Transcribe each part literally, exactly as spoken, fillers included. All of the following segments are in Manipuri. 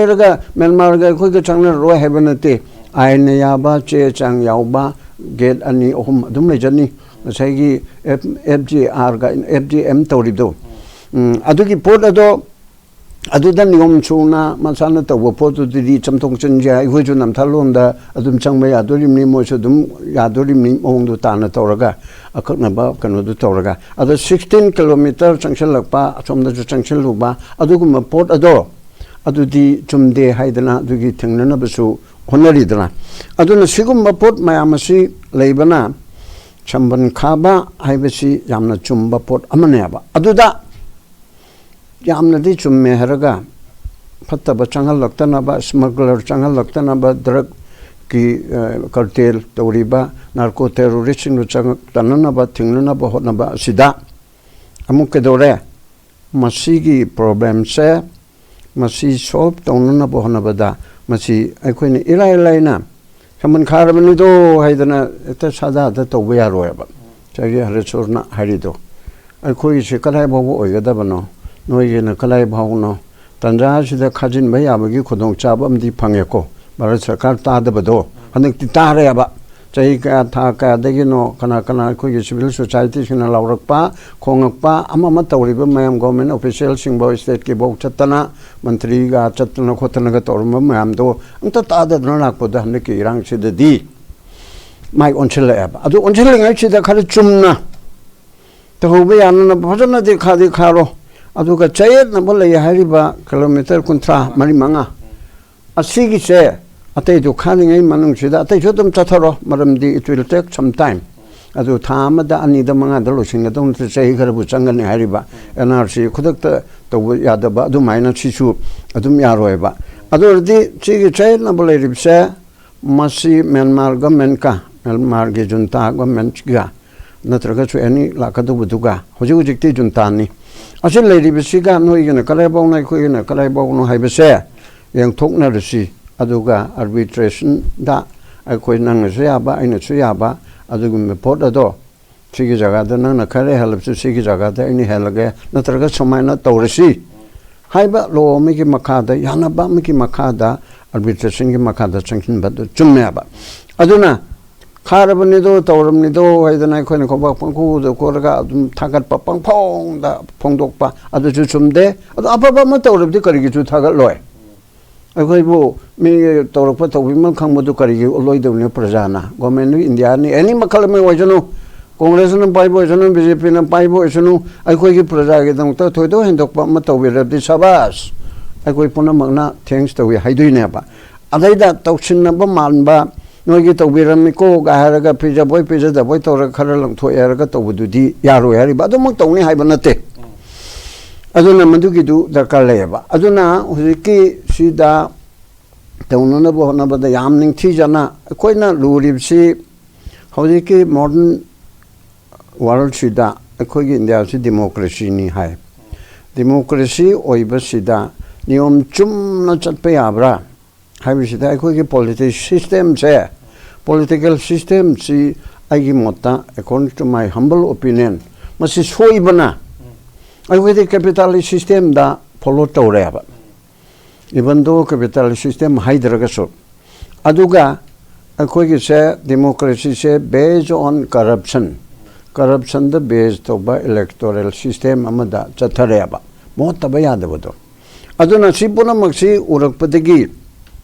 ꯍꯥꯏꯔꯒ ꯃ꯭ꯌꯥꯟꯃꯥꯔꯒ ꯑꯩꯈꯣꯏꯒ ꯆꯪꯅꯔꯔꯣꯏ ꯍꯥꯏꯕ ꯅꯠꯇꯦ꯫ ꯑꯥꯏꯟꯅ ꯌꯥꯕ ꯆꯦ ꯆꯥꯡ ꯌꯥꯎꯕ ꯒꯦꯠ ꯑꯅꯤ ꯑꯍꯨꯝ ꯑꯗꯨꯝ ꯂꯩꯖꯅꯤ꯫ ꯉꯁꯥꯏꯒꯤ ꯑꯦꯐ ꯖꯤ ꯑꯥꯔꯒ ꯑꯦꯐ ꯖꯤ ꯑꯦꯝ ꯇꯧꯔꯤꯕꯗꯣ, ꯎꯝ, ꯑꯗꯨꯒꯤ ꯄꯣꯠ ꯑꯗꯣ, ꯑꯗꯨꯗ ꯅꯤꯌꯣꯝ ꯆꯨꯝꯅ ꯃꯁꯥꯅ ꯇꯧꯕ ꯄꯣꯠꯇꯨꯗꯤ ꯆꯝꯊꯣꯛ ꯆꯟꯁꯦ ꯑꯩꯈꯣꯏꯁꯨ ꯅꯝꯊꯥꯛꯂꯣꯟꯗ ꯑꯗꯨꯝ ꯆꯪꯕ ꯌꯥꯗꯣꯔꯤꯕꯅꯤ, ꯃꯣꯏꯁꯨ ꯑꯗꯨꯝ ꯌꯥꯗꯣꯔꯤꯕꯅꯤ, ꯃꯑꯣꯡꯗꯣ ꯇꯥꯅ ꯇꯧꯔꯒ, ꯑꯀꯛꯅꯕ ꯀꯩꯅꯣꯗꯨ ꯇꯧꯔꯒ꯫ ꯑꯗꯣ ꯁꯤꯛꯁꯇꯤꯟ ꯀꯤꯂꯣꯃꯤꯇꯔ ꯆꯪꯁꯤꯜꯂꯛꯄ, ꯑꯁꯣꯝꯗꯁꯨ ꯆꯪꯁꯤꯜꯂꯨꯕ, ꯑꯗꯨꯒꯨꯝꯕ ꯄꯣꯠ ꯑꯗꯣ ꯑꯗꯨꯗꯤ ꯆꯨꯝꯗꯦ ꯍꯥꯏꯗꯅ ꯑꯗꯨꯒꯤ ꯊꯤꯡꯅꯅꯕꯁꯨ ꯍꯣꯠꯅꯔꯤꯗꯅ꯫ ꯑꯗꯨꯅ ꯁꯤꯒꯨꯝꯕ ꯄꯣꯠ ꯃꯌꯥꯝ ꯑꯁꯤ ꯂꯩꯕꯅ ꯁꯝꯕꯟ ꯈꯥꯕ ꯍꯥꯏꯕꯁꯤ ꯌꯥꯝꯅ ꯆꯨꯝꯕ ꯄꯣꯠ ꯑꯃꯅꯦꯕ꯫ ꯑꯗꯨꯗ ꯌꯥꯝꯅꯗꯤ ꯆꯨꯝꯃꯦ ꯍꯥꯏꯔꯒ ꯐꯠꯇꯕ ꯆꯪꯍꯜꯂꯛꯇꯅꯕ, ꯁ꯭ꯃꯒꯂꯔ ꯆꯪꯍꯜꯂꯛꯇꯅꯕ, ꯗ꯭ꯔꯒꯀꯤ, ꯑ, ꯀꯥꯔꯇꯦꯜ ꯇꯧꯔꯤꯕ ꯅꯥꯔꯀꯣ ꯇꯦꯔꯣꯔꯤꯁꯁꯤꯡꯗꯨ ꯆꯪꯉꯛꯇꯅꯅꯕ ꯊꯤꯡꯅꯅꯕ ꯍꯣꯠꯅꯕ ꯑꯁꯤꯗ ꯑꯃꯨꯛ ꯀꯩꯗꯧꯔꯦ? ꯃꯁꯤꯒꯤ ꯄ꯭ꯔꯣꯕ꯭ꯂꯦꯝꯁꯦ, ꯃꯁꯤ ꯁꯣꯜꯕ ꯇꯧꯅꯅꯕ ꯍꯣꯠꯅꯕꯗ ꯃꯁꯤ ꯑꯩꯈꯣꯏꯅ ꯏꯔꯥꯏ ꯂꯥꯏꯅ ꯁꯝꯕꯟ ꯈꯥꯔꯕꯅꯤꯗꯣ ꯍꯥꯏꯗꯅ ꯍꯦꯛꯇ ꯁꯥꯗꯥꯗ ꯇꯧꯕ ꯌꯥꯔꯣꯏꯕ꯫ ꯉꯁꯥꯏꯒꯤ ꯍꯔꯦꯁꯣꯔꯅ ꯍꯥꯏꯔꯤꯗꯣ, ꯑꯩꯈꯣꯏꯒꯤꯁꯦ ꯀꯗꯥꯏ ꯐꯥꯎꯕ ꯑꯣꯏꯒꯗꯕꯅꯣ, ꯅꯣꯏꯒꯤꯅ ꯀꯗꯥꯏ ꯐꯥꯎꯅꯣ? ꯇꯥꯟꯖꯥ ꯑꯁꯤꯗ ꯈꯥꯖꯤꯟꯕ ꯌꯥꯕꯒꯤ ꯈꯨꯗꯣꯡꯆꯥꯕ ꯑꯃꯗꯤ ꯐꯪꯉꯦꯀꯣ꯫ ꯚꯥꯔꯠ ꯁꯔꯀꯥꯔ ꯇꯥꯗꯕꯗꯣ ꯍꯟꯗꯛꯇꯤ ꯇꯥꯔꯦꯕ꯫ ꯆꯍꯤ ꯀꯌꯥ, ꯊꯥ ꯀꯌꯥꯗꯒꯤꯅꯣ ꯀꯅꯥ ꯀꯅꯥ ꯑꯩꯈꯣꯏꯒꯤ ꯁꯤꯚꯤꯜ ꯁꯣꯁꯥꯏꯇꯤꯁꯤꯡꯅ ꯂꯥꯎꯔꯛꯄ, ꯈꯣꯡꯉꯛꯄ, ꯑꯃ ꯑꯃ ꯇꯧꯔꯤꯕ ꯃꯌꯥꯝ, ꯒꯣꯔꯃꯦꯟ ꯑꯣꯐꯤꯁꯤꯌꯦꯜꯁꯤꯡꯐꯥꯎ, ꯁ꯭ꯇꯦꯠꯀꯤꯐꯥꯎ ꯆꯠꯇꯅ, ꯃꯟꯇ꯭ꯔꯤꯒ ꯆꯠꯇꯅ ꯈꯣꯠꯇꯅꯒ ꯇꯧꯔꯝꯕ ꯃꯌꯥꯝꯗꯣ ꯑꯝꯇ ꯇꯥꯗꯗꯅ ꯂꯥꯛꯄꯗ ꯍꯟꯗꯛꯀꯤ ꯏꯔꯥꯡꯁꯤꯗꯗꯤ ꯃꯥꯏ ꯑꯣꯟꯁꯤꯜꯂꯛꯑꯦꯕ꯫ ꯑꯗꯨ ꯑꯣꯟꯁꯤꯜꯂꯤꯉꯩꯁꯤꯗ ꯈꯔ ꯆꯨꯝꯅ ꯇꯧꯍꯧꯕ ꯌꯥꯅꯅꯕ ꯐꯖꯅꯗꯤ ꯈꯥꯗꯤ ꯈꯥꯔꯣ꯫ ꯑꯗꯨꯒ ꯆꯌꯦꯠꯅꯕ ꯂꯩ ꯍꯥꯏꯔꯤꯕ ꯀꯤꯂꯣꯃꯤꯇꯔ ꯀꯨꯟꯊ꯭ꯔꯥ, ꯃꯔꯤ ꯃꯉꯥ ꯑꯁꯤꯒꯤꯁꯦ, ꯑꯇꯩꯗꯨ ꯈꯥꯔꯤꯉꯩ ꯃꯅꯨꯡꯁꯤꯗ ꯑꯇꯩꯁꯨ ꯑꯗꯨꯝ ꯆꯠꯊꯔꯣ, ꯃꯔꯝꯗꯤ it will take some time꯫ ꯑꯗꯨ ꯊꯥ ꯑꯃꯗ, ꯑꯅꯤꯗ, ꯃꯉꯥꯗ ꯂꯣꯏꯁꯤꯟꯒꯗꯧ ꯅꯠꯇ꯭ꯔꯦ, ꯆꯍꯤ ꯈꯔꯕꯨ ꯆꯪꯒꯅꯤ ꯍꯥꯏꯔꯤꯕ꯫ ꯑꯦꯟ ꯑꯥꯔ ꯁꯤ ꯈꯨꯗꯛꯇ ꯇꯧꯕ ꯌꯥꯗꯕ ꯑꯗꯨꯃꯥꯏꯅ ꯁꯤꯁꯨ ꯑꯗꯨꯝ ꯌꯥꯔꯣꯏꯕ꯫ ꯑꯗꯨ ꯑꯣꯏꯔꯗꯤ ꯁꯤꯒꯤ ꯆꯌꯦꯠꯅꯕ ꯂꯩꯔꯤꯕꯁꯦ, ꯃꯁꯤ ꯃ꯭ꯌꯥꯟꯃꯥꯔ ꯒꯃꯦꯟꯀ, ꯃ꯭ꯌꯥꯟꯃꯥꯔꯒꯤ ꯖꯨꯟꯇꯥ ꯒꯃꯦꯟꯒ, ꯅꯠꯇ꯭ꯔꯒꯁꯨ ꯑꯦꯅꯤ ꯂꯥꯛꯀꯗꯧꯕꯗꯨꯒ, ꯍꯧꯖꯤꯛ ꯍꯧꯖꯤꯛꯇꯤ ꯖꯨꯟꯇꯥꯅꯤ꯫ ꯑꯁꯤ ꯂꯩꯔꯤꯕꯁꯤꯒ ꯅꯣꯏꯒꯤꯅ ꯀꯗꯥꯏꯐꯥꯎꯅꯣ, ꯑꯩꯈꯣꯏꯒꯤꯅ ꯀꯗꯥꯏꯐꯥꯎꯅꯣ ꯍꯥꯏꯕꯁꯦ ꯌꯦꯡꯊꯣꯛꯅꯔꯁꯤ꯫ ꯑꯗꯨꯒ ꯑꯥꯔꯕꯤꯇ꯭ꯔꯦꯁꯟꯗ ꯑꯩꯈꯣꯏ ꯅꯪꯅꯁꯨ ꯌꯥꯕ, ꯑꯩꯅꯁꯨ ꯌꯥꯕ, ꯑꯗꯨꯒꯨꯝꯕ ꯄꯣꯠ ꯑꯗꯣ ꯁꯤꯒꯤ ꯖꯒꯥꯗ ꯅꯪꯅ ꯈꯔ ꯍꯦꯜꯂꯕꯁꯨ ꯁꯤꯒꯤ ꯖꯒꯥꯗ ꯑꯩꯅ ꯍꯦꯜꯂꯒꯦ, ꯅꯠꯇ꯭ꯔꯒ ꯁꯨꯃꯥꯏꯅ ꯇꯧꯔꯁꯤ꯫ ꯍꯥꯏꯕ ꯂꯣ ꯑꯃꯒꯤ ꯃꯈꯥꯗ, ꯌꯥꯅꯕ ꯑꯃꯒꯤ ꯃꯈꯥꯗ, ꯑꯥꯔꯕꯤꯇ꯭ꯔꯦꯁꯟꯒꯤ ꯃꯈꯥꯗ ꯆꯪꯁꯤꯟꯕꯗꯨ ꯆꯨꯝꯃꯦꯕ꯫ ꯑꯗꯨꯅ ꯈꯥꯔꯕꯅꯤꯗꯣ, ꯇꯧꯔꯕꯅꯤꯗꯣ ꯍꯥꯏꯗꯅ ꯑꯩꯈꯣꯏꯅ ꯈꯣꯡꯄꯥꯛ ꯄꯪꯈꯨꯗ ꯈꯨꯔꯒ ꯑꯗꯨꯝ ꯊꯥꯒꯠꯄ, ꯄꯪꯐꯣꯡꯗ ꯐꯣꯡꯗꯣꯛꯄ, ꯑꯗꯨꯁꯨ ꯆꯨꯝꯗꯦ꯫ ꯑꯗꯣ ꯑꯐꯕ ꯑꯃ ꯇꯧꯔꯕꯗꯤ ꯀꯔꯤꯒꯤꯁꯨ ꯊꯥꯒꯠꯂꯣꯏ? ꯑꯩꯈꯣꯏꯕꯨ ꯃꯤ ꯇꯧꯔꯛꯄ ꯇꯧꯕꯤꯃꯜ ꯈꯪꯕꯗꯨ ꯀꯔꯤꯒꯤ ꯎꯠꯂꯣꯏꯗꯕꯅꯣ ꯄ꯭ꯔꯖꯥꯅ? Government of India ꯅꯤ, ꯑꯦꯅꯤ ꯃꯈꯜ ꯑꯃ ꯑꯣꯏꯁꯅꯨ, ꯀꯣꯡꯒ꯭ꯔꯦꯁꯅ ꯄꯥꯏꯕ ꯑꯣꯏꯁꯅꯨ, ꯕꯤ ꯖꯦ ꯄꯤꯅ ꯄꯥꯏꯕ ꯑꯣꯏꯁꯅꯨ, ꯑꯩꯈꯣꯏꯒꯤ ꯄ꯭ꯔꯖꯥꯒꯤꯗꯃꯛꯇ ꯊꯣꯏꯗꯣꯛ ꯍꯦꯟꯗꯣꯛꯄ ꯑꯃ ꯇꯧꯕꯤꯔꯕꯗꯤ ꯁꯕꯥꯁ, ꯑꯩꯈꯣꯏ ꯄꯨꯝꯅꯃꯛꯅ thanks ꯇꯧꯏ ꯍꯥꯏꯗꯣꯏꯅꯦꯕ꯫ ꯑꯗꯩꯗ ꯇꯧꯁꯤꯟꯅꯕ ꯃꯥꯟꯕ, ꯅꯣꯏꯒꯤ ꯇꯧꯕꯤꯔꯝꯃꯤꯀꯣꯒ ꯍꯥꯏꯔꯒ ꯄꯤꯖꯕꯣꯏ ꯄꯤꯖꯗꯕꯣꯏ ꯇꯧꯔꯒ ꯈꯔ ꯂꯪꯊꯣꯛꯑꯦ ꯍꯥꯏꯔꯒ ꯇꯧꯕꯗꯨꯗꯤ ꯌꯥꯔꯣꯏ ꯍꯥꯏꯔꯤꯕ꯫ ꯑꯗꯨꯃꯛ ꯇꯧꯅꯤ ꯍꯥꯏꯕ ꯅꯠꯇꯦ꯫ ꯑꯗꯨꯅ ꯃꯗꯨꯒꯤꯗꯨ ꯗꯔꯀꯥꯔ ꯂꯩꯌꯦꯕ꯫ ꯑꯗꯨꯅ ꯍꯧꯖꯤꯛꯀꯤ ꯁꯤꯗ ꯇꯧꯅꯅꯕ ꯍꯣꯠꯅꯕꯗ ꯌꯥꯝ ꯅꯤꯡꯊꯤꯖꯅ ꯑꯩꯈꯣꯏꯅ ꯂꯨꯔꯤꯕꯁꯤ, ꯍꯧꯖꯤꯛꯀꯤ modern world ꯁꯤꯗ ꯑꯩꯈꯣꯏꯒꯤ ꯏꯟꯗꯤꯌꯥꯁꯤ democracy ꯅꯤ ꯍꯥꯏ꯫ Democracy ꯑꯣꯏꯕꯁꯤꯗ ꯅꯤꯌꯣꯝ ꯆꯨꯝꯅ ꯆꯠꯄ ꯌꯥꯕ꯭ꯔꯥ ꯍꯥꯏꯕꯁꯤꯗ ꯑꯩꯈꯣꯏꯒꯤ politics system ꯁꯦ, political system ꯁꯤ ꯑꯩꯒꯤ ꯃꯣꯠꯇ, according to my humble opinion, ꯃꯁꯤ ꯁꯣꯏꯕꯅ ꯑꯩꯈꯣꯏꯗꯤ capitalist system ꯗ follow ꯇꯧꯔꯦꯕ, even though capitalist system ꯍꯥꯏꯗ꯭ꯔꯒꯁꯨ꯫ ꯑꯗꯨꯒ ꯑꯩꯈꯣꯏꯒꯤꯁꯦ democracy say based on corruption, corruption the base ꯇꯧꯕ electoral system ꯑꯃꯗ ꯆꯠꯊꯔꯦꯕ, ꯃꯣꯠꯇꯕ ꯌꯥꯗꯕꯗꯣ꯫ ꯑꯗꯨꯅ ꯁꯤ ꯄꯨꯝꯅꯃꯛꯁꯤ ꯎꯔꯛꯄꯗꯒꯤ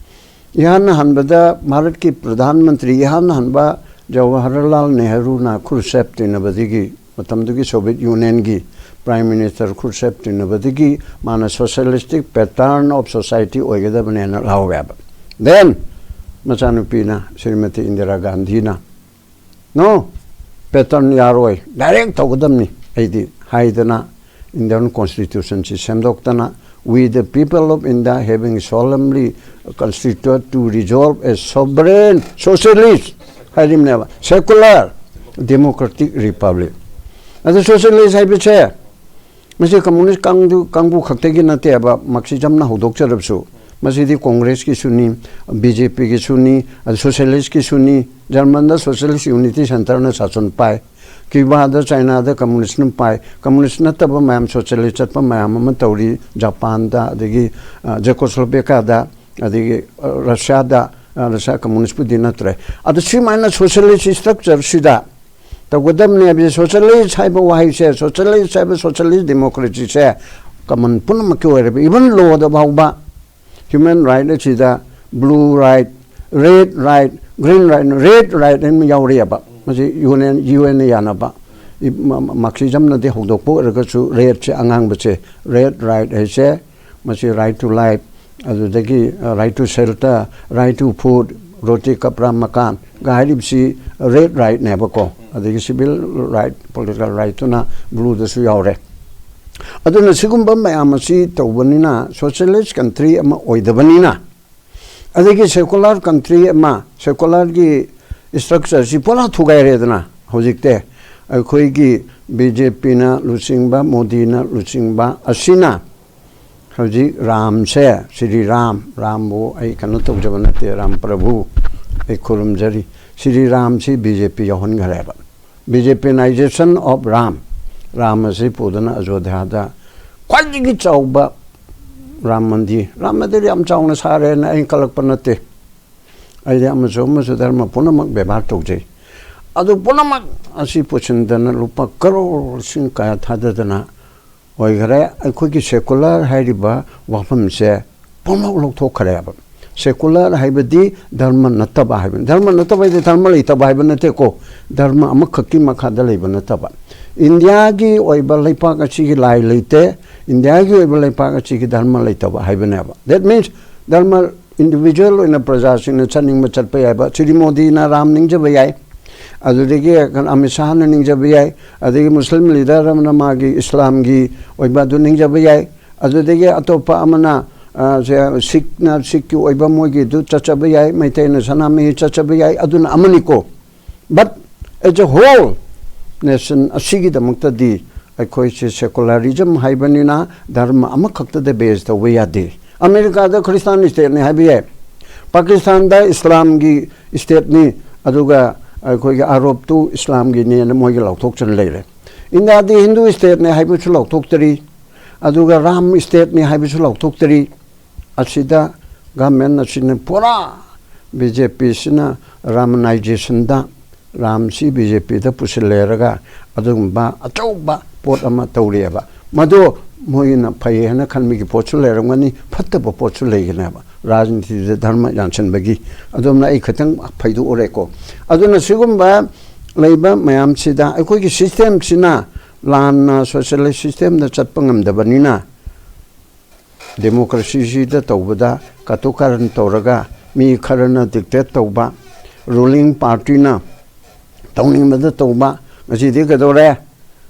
ꯏꯍꯥꯟ ꯍꯥꯟꯕꯗ ꯚꯥꯔꯠꯀꯤ ꯄ꯭ꯔꯙꯥꯟ ꯃꯟꯇ꯭ꯔꯤ ꯏꯍꯥꯟ ꯍꯥꯟꯕ ꯖꯋꯥꯍꯔꯂꯥꯜ ꯅꯦꯍꯔꯨꯅ ꯈ꯭ꯔꯨꯁꯦꯞ ꯇꯤꯟꯅꯕꯗꯒꯤ, ꯃꯇꯝꯗꯨꯒꯤ Soviet Union ꯒꯤ Prime Minister ꯈ꯭ꯔꯨꯁꯦꯞ ꯇꯤꯟꯅꯕꯗꯒꯤ ꯃꯥꯅ socialistic pattern of society ꯑꯣꯏꯒꯗꯕꯅꯦꯅ ꯂꯥꯎꯋꯦꯕ꯫ Then ꯃꯆꯥꯅꯨꯄꯤꯅ Shrimati Indira ꯒꯥꯟꯙꯤꯅ, "No, pattern ꯌꯥꯔꯣꯏ, direct ꯇꯧꯒꯗꯕꯅꯤ ꯑꯩꯗꯤ" ꯍꯥꯏꯗꯅ Indian Constitution ꯁꯤ ꯁꯦꯝꯗꯣꯛꯇꯅ, "We the people of India having solemnly constituted to resolve a sovereign socialist" ꯍꯥꯏꯔꯤꯕꯅꯦꯕ, secular democratic republic꯫ ꯑꯗꯨ socialist ꯍꯥꯏꯕꯁꯦ ꯃꯁꯤ communist ꯀꯥꯡꯕꯨ, ꯀꯥꯡꯕꯨ ꯈꯛꯇꯒꯤ ꯅꯠꯇꯦꯕ, Marxism ꯅ ꯍꯧꯗꯣꯛꯆꯔꯕꯁꯨ, ꯃꯁꯤꯗꯤ Congress ꯀꯤꯁꯨꯅꯤ, B J P ꯒꯤꯁꯨꯅꯤ, ꯑꯗꯨ socialist ꯀꯤꯁꯨꯅꯤ꯫ German ꯗ Socialist Unity Centre ꯅ ꯁꯥꯁꯟ ꯄꯥꯏ꯫ ꯀ꯭ꯌꯨꯕꯥꯗ, ꯆꯥꯏꯅꯥꯗ ꯀꯝꯃꯨꯅꯤꯁꯅ ꯄꯥꯏ, ꯀꯝꯃꯨꯅꯤꯁ ꯅꯠꯇꯕ ꯃꯌꯥꯝ, ꯁꯣꯁꯤꯌꯦꯂꯤꯁ ꯆꯠꯄ ꯃꯌꯥꯝ ꯑꯃ ꯇꯧꯔꯤ, ꯖꯄꯥꯟꯗ, ꯑꯗꯒꯤ ꯑ, ꯖꯦꯀꯣꯁꯂꯣꯚꯦꯀꯥꯗ, ꯑꯗꯒꯤ ꯑ, ꯔꯁꯤꯌꯥꯗ, ꯑ, ꯔꯁꯤꯌꯥ ꯀꯝꯃꯨꯅꯤꯁꯄꯨꯗꯤ ꯅꯠꯇ꯭ꯔꯦ꯫ ꯑꯗꯣ ꯁꯨꯃꯥꯏꯅ ꯁꯣꯁꯤꯌꯦꯂꯤꯁ ꯁ꯭ꯇ꯭ꯔꯛꯆꯔꯁꯤꯗ ꯇꯧꯒꯗꯕꯅꯦ ꯍꯥꯏꯕꯁꯦ, ꯁꯣꯁꯤꯌꯦꯂꯤꯁ ꯍꯥꯏꯕ ꯋꯥꯍꯩꯁꯦ, ꯁꯣꯁꯤꯌꯦꯂꯤꯁ ꯍꯥꯏꯕ ꯁꯣꯁꯤꯌꯦꯂꯤꯁ ꯗꯦꯃꯣꯀ꯭ꯔꯦꯁꯤꯁꯦ ꯀꯃꯟ ꯄꯨꯝꯅꯃꯛꯀꯤ ꯑꯣꯏꯔꯕ, ꯏꯚꯟ ꯂꯣꯗ ꯐꯥꯎꯕ ꯍ꯭ꯌꯨꯃꯦꯟ ꯔꯥꯏꯠ ꯑꯁꯤꯗ blue right, red right, green right, red right ꯍꯥꯏꯅ ꯌꯥꯎꯔꯤꯑꯕ꯫ ꯃꯁꯤ ꯌꯨ ꯑꯦꯟ, ꯌꯨ ꯑꯦꯟꯅ ꯌꯥꯅꯕ꯫ ꯏ-, ꯃ-, ꯃ-, ꯃꯥꯔꯛꯁꯤꯖꯝꯅꯗꯤ ꯍꯧꯗꯣꯛꯄ ꯑꯣꯏꯔꯒꯁꯨ ꯔꯦꯗꯁꯦ ꯑꯉꯥꯡꯕꯁꯦ, ꯔꯦꯗ ꯔꯥꯏꯠ ꯍꯥꯏꯁꯦ, ꯃꯁꯤ ꯔꯥꯏꯠ ꯇꯨ ꯂꯥꯏꯐ, ꯑꯗꯨꯗꯒꯤ right to shelter, right to food, ꯔꯣꯇꯤ ꯀꯄ꯭ꯔꯥ ꯃꯀꯥꯟꯒ ꯍꯥꯏꯔꯤꯕꯁꯤ ꯔꯦꯗ ꯔꯥꯏꯠꯅꯦꯕꯀꯣ꯫ ꯑꯗꯒꯤ ꯁꯤꯚꯤꯜ ꯔꯥꯏꯠ, ꯄꯣꯂꯤꯇꯤꯀꯦꯜ ꯔꯥꯏꯠꯇꯨꯅ ꯕ꯭ꯂꯨꯗꯁꯨ ꯌꯥꯎꯔꯦ꯫ ꯑꯗꯨꯅ ꯁꯤꯒꯨꯝꯕ ꯃꯌꯥꯝ ꯑꯁꯤ ꯇꯧꯕꯅꯤꯅ, ꯁꯣꯁꯤꯌꯦꯂꯤꯁ ꯀꯟꯇ꯭ꯔꯤ ꯑꯃ ꯑꯣꯏꯗꯕꯅꯤꯅ, ꯑꯗꯒꯤ ꯁꯦꯀꯨꯂꯔ ꯀꯟꯇ꯭ꯔꯤ ꯑꯃ, ꯁꯦꯀꯨꯂꯔꯒꯤ ꯁ꯭ꯇ꯭ꯔꯛꯆꯔꯁꯤ ꯄꯨꯔꯥ ꯊꯨꯒꯥꯏꯔꯦꯗꯅ ꯍꯧꯖꯤꯛꯇꯤ꯫ ꯑꯩꯈꯣꯏꯒꯤ ꯕꯤ ꯖꯦ ꯄꯤꯅ ꯂꯨꯆꯤꯡꯕ, ꯃꯣꯗꯤꯅ ꯂꯨꯆꯤꯡꯕ ꯑꯁꯤꯅ ꯍꯧꯖꯤꯛ ꯔꯥꯝꯁꯦ, ꯁ꯭ꯔꯤ ꯔꯥꯝ, ꯔꯥꯝꯕꯨ ꯑꯩ ꯀꯩꯅꯣ ꯇꯧꯖꯕ ꯅꯠꯇꯦ, ꯔꯥꯝ ꯄ꯭ꯔꯚꯨ ꯑꯩ ꯈꯨꯔꯨꯝꯖꯔꯤ꯫ ꯁ꯭ꯔꯤ ꯔꯥꯝꯁꯤ ꯕꯤ ꯖꯦ ꯄꯤ ꯌꯥꯎꯍꯟꯈ꯭ꯔꯦꯕ꯫ ꯕꯤ ꯖꯦ ꯄꯤꯅꯥꯏꯖꯦꯁꯟ ꯑꯣꯐ ꯔꯥꯝ, ꯔꯥꯝ ꯑꯁꯤ ꯄꯨꯗꯨꯅ ꯑꯌꯣꯙ꯭ꯌꯥꯗ ꯈ꯭ꯋꯥꯏꯗꯒꯤ ꯆꯥꯎꯕ ꯔꯥꯝ ꯃꯟꯗꯤꯔ, ꯔꯥꯝ ꯃꯟꯗꯤꯔ ꯌꯥꯝ ꯆꯥꯎꯅ ꯁꯥꯔꯦꯅ ꯑꯩꯅ ꯀꯜꯂꯛꯄ ꯅꯠꯇꯦ꯫ ꯑꯩꯗꯤ ꯑꯃꯁꯨ ꯑꯃꯁꯨ ꯙꯔꯃ ꯄꯨꯝꯅꯃꯛ ꯕꯦꯕꯥꯔ ꯇꯧꯖꯩ꯫ ꯑꯗꯨ ꯄꯨꯝꯅꯃꯛ ꯑꯁꯤ ꯄꯨꯁꯤꯟꯗꯅ ꯂꯨꯄꯥ ꯀꯔꯣꯔ ꯂꯤꯁꯤꯡ ꯀꯌꯥ ꯊꯥꯗꯗꯅ ꯑꯣꯏꯈꯔꯦ꯫ ꯑꯩꯈꯣꯏꯒꯤ ꯁꯦꯀꯨꯂꯔ ꯍꯥꯏꯔꯤꯕ ꯋꯥꯐꯝꯁꯦ ꯄꯨꯝꯅꯃꯛ ꯂꯧꯊꯣꯛꯈ꯭ꯔꯦꯕ꯫ ꯁꯦꯀꯨꯂꯔ ꯍꯥꯏꯕꯗꯤ ꯙꯔꯃ ꯅꯠꯇꯕ ꯍꯥꯏꯕꯅꯤ꯫ ꯙꯔꯃ ꯅꯠꯇꯕ ꯍꯥꯏꯗꯤ ꯙꯔꯃ ꯂꯩꯇꯕ ꯍꯥꯏꯕ ꯅꯠꯇꯦꯀꯣ, ꯙꯔꯃ ꯑꯃꯈꯛꯀꯤ ꯃꯈꯥꯗ ꯂꯩꯕ ꯅꯠꯇꯕ꯫ ꯏꯟꯗꯤꯌꯥꯒꯤ ꯑꯣꯏꯕ ꯂꯩꯄꯥꯛ ꯑꯁꯤꯒꯤ ꯂꯥꯏ ꯂꯩꯇꯦ, ꯏꯟꯗꯤꯌꯥꯒꯤ ꯑꯣꯏꯕ ꯂꯩꯄꯥꯛ ꯑꯁꯤꯒꯤ ꯙꯔꯃ ꯂꯩꯇꯕ ꯍꯥꯏꯕꯅꯦꯕ꯫ That means ꯙꯔꯃ ꯏꯟꯗꯤꯚꯤꯖꯨꯋꯦꯜ ꯑꯣꯏꯅ ꯄ꯭ꯔꯖꯥꯁꯤꯡꯅ ꯆꯠꯅꯤꯡꯕ ꯆꯠꯄ ꯌꯥꯏꯕ꯫ ꯁ꯭ꯔꯤ ꯃꯣꯗꯤꯅ ꯔꯥꯝ ꯅꯤꯡꯖꯕ ꯌꯥꯏ, ꯑꯗꯨꯗꯒꯤ ꯑꯃꯤꯠ ꯁꯥꯍꯅ ꯅꯤꯡꯖꯕ ꯌꯥꯏ, ꯑꯗꯒꯤ ꯃꯨꯁꯂꯤꯝ ꯂꯤꯗꯔ ꯑꯃꯅ ꯃꯥꯒꯤ ꯏꯁꯂꯥꯝꯒꯤ ꯑꯣꯏꯕ ꯑꯗꯨ ꯅꯤꯡꯖꯕ ꯌꯥꯏ, ꯑꯗꯨꯗꯒꯤ ꯑꯇꯣꯞꯄ ꯑꯃꯅ, ꯑ, ꯁꯦ, ꯁꯤꯈꯅ ꯁꯤꯈꯀꯤ ꯑꯣꯏꯕ ꯃꯣꯏꯒꯤꯗꯨ ꯆꯠꯆꯕ ꯌꯥꯏ, ꯃꯩꯇꯩꯅ ꯁꯅꯥꯃꯍꯤ ꯆꯠꯆꯕ ꯌꯥꯏ, ꯑꯗꯨꯅ ꯑꯃꯅꯤꯀꯣ꯫ But as a whole nation ꯑꯁꯤꯒꯤꯗꯃꯛꯇꯗꯤ ꯑꯩꯈꯣꯏꯁꯦ ꯁꯦꯀꯨꯂꯔꯤꯖꯝ ꯍꯥꯏꯕꯅꯤꯅ ꯙꯔꯃ ꯑꯃꯈꯛꯇꯗ ꯕꯦꯖ ꯇꯧꯕ ꯌꯥꯗꯦ꯫ ꯑꯃꯦꯔꯤꯀꯥꯗ ꯈ꯭ꯔꯤꯁꯇꯥꯟ ꯁ꯭ꯇꯦꯠꯅꯤ ꯍꯥꯏꯕ ꯌꯥꯏ, ꯄꯥꯀꯤꯁꯇꯥꯟꯗ ꯏꯁꯂꯥꯝꯒꯤ ꯁ꯭ꯇꯦꯠꯅꯤ, ꯑꯗꯨꯒ ꯑꯩꯈꯣꯏꯒꯤ ꯑꯥꯔꯣꯞꯇꯨ ꯏꯁꯂꯥꯝꯒꯤꯅꯦꯅ ꯃꯣꯏꯒꯤ ꯂꯥꯎꯊꯣꯛꯇꯅ ꯂꯩꯔꯦ꯫ ꯏꯟꯗꯤꯌꯥꯗꯤ ꯍꯤꯟꯗꯨ ꯁ꯭ꯇꯦꯠꯅꯦ ꯍꯥꯏꯕꯁꯨ ꯂꯥꯎꯊꯣꯛꯇꯔꯤ, ꯑꯗꯨꯒ ꯔꯥꯝ ꯁ꯭ꯇꯦꯠꯅꯦ ꯍꯥꯏꯕꯁꯨ ꯂꯥꯎꯊꯣꯛꯇꯔꯤ꯫ ꯑꯁꯤꯗ ꯒꯚꯔꯟꯃꯦꯟ ꯑꯁꯤꯅ ꯄꯨꯔꯥ ꯕꯤ ꯖꯦ ꯄꯤꯁꯤꯅ ꯔꯥꯃꯅꯥꯏꯖꯦꯁꯟꯗ, ꯔꯥꯝꯁꯤ ꯕꯤ ꯖꯦ ꯄꯤꯗ ꯄꯨꯁꯤꯜꯂꯦꯔꯒ ꯑꯗꯨꯒꯨꯝꯕ ꯑꯆꯧꯕ ꯄꯣꯠ ꯑꯃ ꯇꯧꯔꯤꯑꯕ꯫ ꯃꯗꯨ ꯃꯣꯏꯅ ꯐꯩ ꯍꯥꯏꯅ ꯈꯟꯕꯒꯤ ꯄꯣꯠꯁꯨ ꯂꯩꯔꯝꯒꯅꯤ, ꯐꯠꯇꯕ ꯄꯣꯠꯁꯨ ꯂꯩꯒꯅꯦꯕ꯫ ꯔꯥꯖꯅꯤꯇꯤꯗ ꯙꯔꯃ ꯌꯥꯟꯁꯤꯟꯕꯒꯤ꯫ ꯑꯗꯨꯝꯅ ꯑꯩ ꯈꯤꯇꯪ ꯐꯩꯗꯣꯛꯎꯔꯦꯀꯣ꯫ ꯑꯗꯨꯅ ꯁꯤꯒꯨꯝꯕ ꯂꯩꯕ ꯃꯌꯥꯝꯁꯤꯗ ꯑꯩꯈꯣꯏꯒꯤ ꯁꯤꯁꯇꯦꯝꯁꯤꯅ ꯂꯥꯟꯅ ꯁꯣꯁꯤꯌꯦꯂꯤꯁ ꯁꯤꯁꯇꯦꯝꯗ ꯆꯠꯄ ꯉꯝꯗꯕꯅꯤꯅ, ꯗꯦꯃꯣꯀ꯭ꯔꯦꯁꯤꯁꯤꯗ ꯇꯧꯕꯗ ꯀꯇꯨ ꯀꯥꯔꯟ ꯇꯧꯔꯒ ꯃꯤ ꯈꯔꯅ ꯗꯤꯛꯇꯦꯠ ꯇꯧꯕ, ꯔꯨꯂꯤꯡ ꯄꯥꯔꯇꯤꯅ ꯇꯧꯅꯤꯡꯕꯗ ꯇꯧꯕ꯫ ꯉꯁꯤꯗꯤ ꯀꯩꯗꯧꯔꯦ?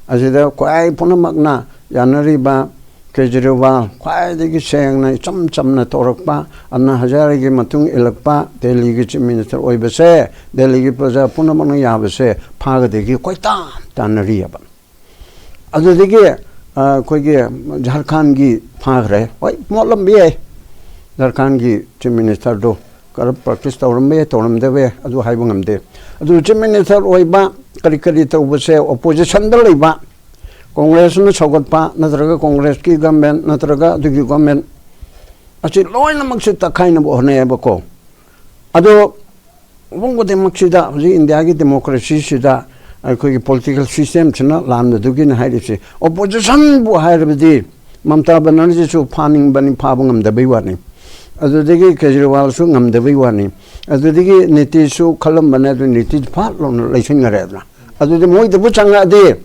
ꯑꯁꯤꯗ ꯈ꯭ꯋꯥꯏ ꯄꯨꯝꯅꯃꯛꯅ ꯌꯥꯅꯔꯤꯕ ꯀꯦꯖꯔꯤꯋꯥꯜ, ꯈ꯭ꯋꯥꯏꯗꯒꯤ ꯁꯦꯡꯅ ꯏꯆꯝ ꯆꯝꯅ ꯇꯧꯔꯛꯄ, ꯑꯟꯅꯥ ꯍꯖꯥꯔꯦꯒꯤ ꯃꯇꯨꯡ ꯏꯜꯂꯛꯄ ꯗꯦꯜꯂꯤꯒꯤ ꯆꯤꯐ ꯃꯤꯅꯤꯁꯇꯔ ꯑꯣꯏꯕꯁꯦ ꯗꯦꯜꯂꯤꯒꯤ ꯄ꯭ꯔꯖꯥ ꯄꯨꯝꯅꯃꯛꯅ ꯌꯥꯕꯁꯦ ꯐꯥꯒꯗꯒꯤ ꯀꯣꯏꯇꯥꯟ ꯇꯥꯟꯅꯔꯤꯑꯕ꯫ ꯑꯗꯨꯗꯒꯤ ꯑ, ꯑꯩꯈꯣꯏꯒꯤ ꯖꯥꯔꯈꯥꯟꯒꯤ ꯐꯥꯈ꯭ꯔꯦ꯫ ꯍꯣꯏ, ꯃꯣꯠꯂꯝꯕ ꯌꯥꯏ, ꯖꯥꯔꯈꯥꯟꯒꯤ ꯆꯤꯐ ꯃꯤꯅꯤꯁꯇꯔꯗꯣ ꯀꯔꯞ ꯄ꯭ꯔꯦꯛꯇꯤꯁ ꯇꯧꯔꯝꯕ ꯌꯥꯏ, ꯇꯧꯔꯝꯗꯕ ꯌꯥꯏ, ꯑꯗꯨ ꯍꯥꯏꯕ ꯉꯝꯗꯦ꯫ ꯑꯗꯨ ꯆꯤꯐ ꯃꯤꯅꯤꯁꯇꯔ ꯑꯣꯏꯕ, ꯀꯔꯤ ꯀꯔꯤ ꯇꯧꯕꯁꯦ ꯑꯣꯄꯣꯖꯤꯁꯟꯗ ꯂꯩꯕ, ꯀꯣꯡꯒ꯭ꯔꯦꯁꯅ ꯁꯧꯒꯠꯄ ꯅꯠꯇ꯭ꯔꯒ ꯀꯣꯡꯒ꯭ꯔꯦꯁꯀꯤ ꯒꯚꯔꯟꯃꯦꯟ ꯅꯠꯇ꯭ꯔꯒ ꯑꯗꯨꯒꯤ ꯒꯚꯔꯟꯃꯦꯟ, ꯑꯁꯤ ꯂꯣꯏꯅꯃꯛꯁꯦ ꯇꯛꯈꯥꯏꯅꯕ ꯍꯣꯠꯅꯩꯌꯦꯕꯀꯣ꯫ ꯑꯗꯣ ꯃꯐꯝ ꯈꯨꯗꯤꯡꯃꯛꯁꯤꯗ ꯍꯧꯖꯤꯛ ꯏꯟꯗꯤꯌꯥꯒꯤ ꯗꯦꯃꯣꯀ꯭ꯔꯦꯁꯤꯁꯤꯗ ꯑꯩꯈꯣꯏꯒꯤ ꯄꯣꯂꯤꯇꯤꯀꯦꯜ ꯁꯤꯁꯇꯦꯝꯁꯤꯅ ꯂꯥꯟꯕꯗꯨꯒꯤꯅꯤ ꯍꯥꯏꯔꯤꯁꯦ꯫ ꯑꯣꯄꯣꯖꯤꯁꯟꯕꯨ ꯍꯥꯏꯔꯕꯗꯤ ꯃꯃꯇꯥ ꯕꯦꯅꯔꯖꯤꯁꯨ ꯐꯥꯅꯤꯡꯕꯅꯤ, ꯐꯥꯕ ꯉꯝꯗꯕꯩ ꯋꯥꯅꯤ꯫ ꯑꯗꯨꯗꯒꯤ ꯀꯦꯖꯔꯤꯋꯥꯜꯁꯨ ꯉꯝꯗꯕꯩ ꯋꯥꯅꯤ꯫ ꯑꯗꯨꯗꯒꯤ ꯅꯤꯇꯤꯁꯁꯨ ꯈꯜꯂꯝꯕꯅꯦ, ꯑꯗꯨ ꯅꯤꯇꯤꯁ ꯐꯥꯠ ꯂꯥꯎꯅ ꯂꯩꯁꯤꯟꯈ꯭ꯔꯦꯗꯅ꯫ ꯑꯗꯨꯗꯤ ꯃꯣꯏꯗꯕꯨ ꯆꯪꯉꯛꯑꯗꯤ